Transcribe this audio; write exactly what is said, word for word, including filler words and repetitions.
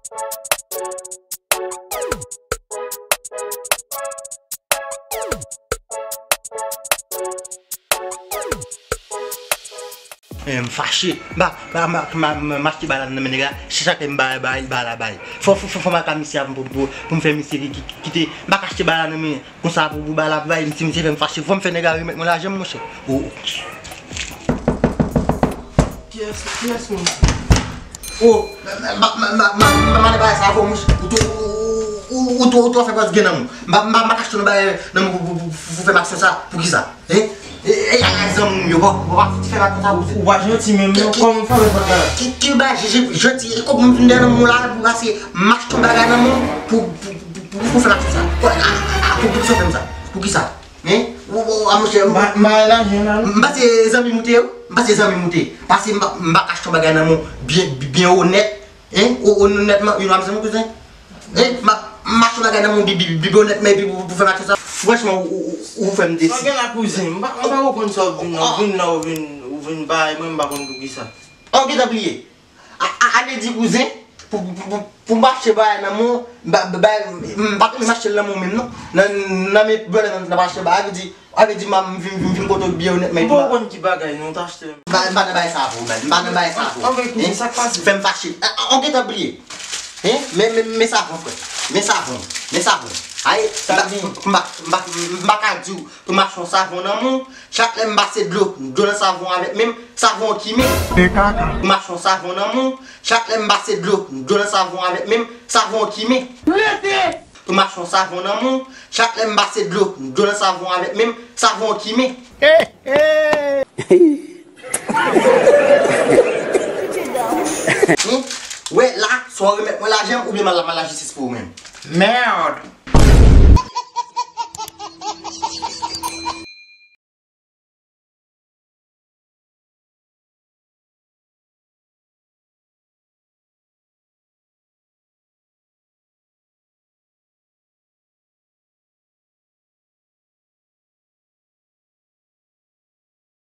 Eh, m fache. M pa, m pa, m pa, m pa, m pa, m achte bagay la nan men nèg la. Se chak lè m bay, bay, bay la bay. Fò, fò, fò, fò m al ka misye a pou, pou, pou, pou m fè misye ki, ki, ki kite. M pa ka achte bagay la nan men konsa pou, pou bagay la bay. Misye, misye fè m fache. Fò m fè nèg la remèt mwen lajan m, monchè. Oh, oh. Kiyès, kiyès moun? Oh, m, m, m, m, m, m, bagay sa avè w, monchè. Ou tou, ou, ou, ou tou, ou tou fè pòz gen nan men w. M pa, m pa, m pa ka achte yon bagay nan men w pou, pou, pou, pou fè m aksyon sa. Poukisa? Hein? E, e, a, zanmi m yo, bon, bon, pa fouti fè m konsa pou ou. Ou pa janti menm, non, kòman w fè avèk bagay la? Ki, ki bagay, je, je, janti, e kòb mwen vin dèyè nan men w la, pou pase, m achte yon bagay nan men w, pou, pou, pou, pou, pou fè m aksyon sa. Kò, a, a, a, pou, pou sa fè m sa? Poukisa? Hein? Ou, ou, a, monchè, m pa, m pa, m pa se zanmi m ou te ye, m pa se zanmi m ou te ye. Pase m pa, m pa ka achte yon bagay nan men w byen, byen onèt, hein? O, onètman, you know what I'm saying, kouzen? Hein? M pa, m achte yon bagay nan men w bi, bi, bi, byen onètman, epi pou, pou fè m achte sa. Franchman, ou, ou, ou, ou fè m desi. Sa gen la, kouzen? M pa, m pa konprann sa w vin nan, w vin nan, w vin, w vin bay mwen, m pa konn poukisa. Oh, gentan bliye. A, a, ale di kouzen, pou, pou, pou, pou m achte bagay nan men w, ba, ba, ba, m pa t menm achte l nan men w menm non. Nan, nan men brother nan, nan achte bagay, ale di, ale di m, m vin, vin, vin kote w byen onètman. M pa konn ki bagay non, w t achte. M pa, m pa nan bagay sa avè w, man. M pa nan bagay sa avè w. Anben, kouzen, sa k pase? Fè m fache. A, a, ou gentan bliye. Hein? Men, men, men savon, frè. Men savon. Men savon. Ay, m pa, m pa, m pa, m pa ka di w pou m achte yon savon nan men w. Chak lè m pase dlo, dlo nan savon avèk men m, savon an kimen. Se kaka. Pou m achte yon savon nan men w, chak lè m pase dlo, dlo nan savon avèk men m, savon an kimen. Rete! Pou m achte yon savon nan men w, chak lè m pase dlo, dlo nan savon avèk men m, savon an kimen. Hein? Wè la, swa w remèt mwen lajan m oubyen m al, m al lajistis pou ou menm. Merde!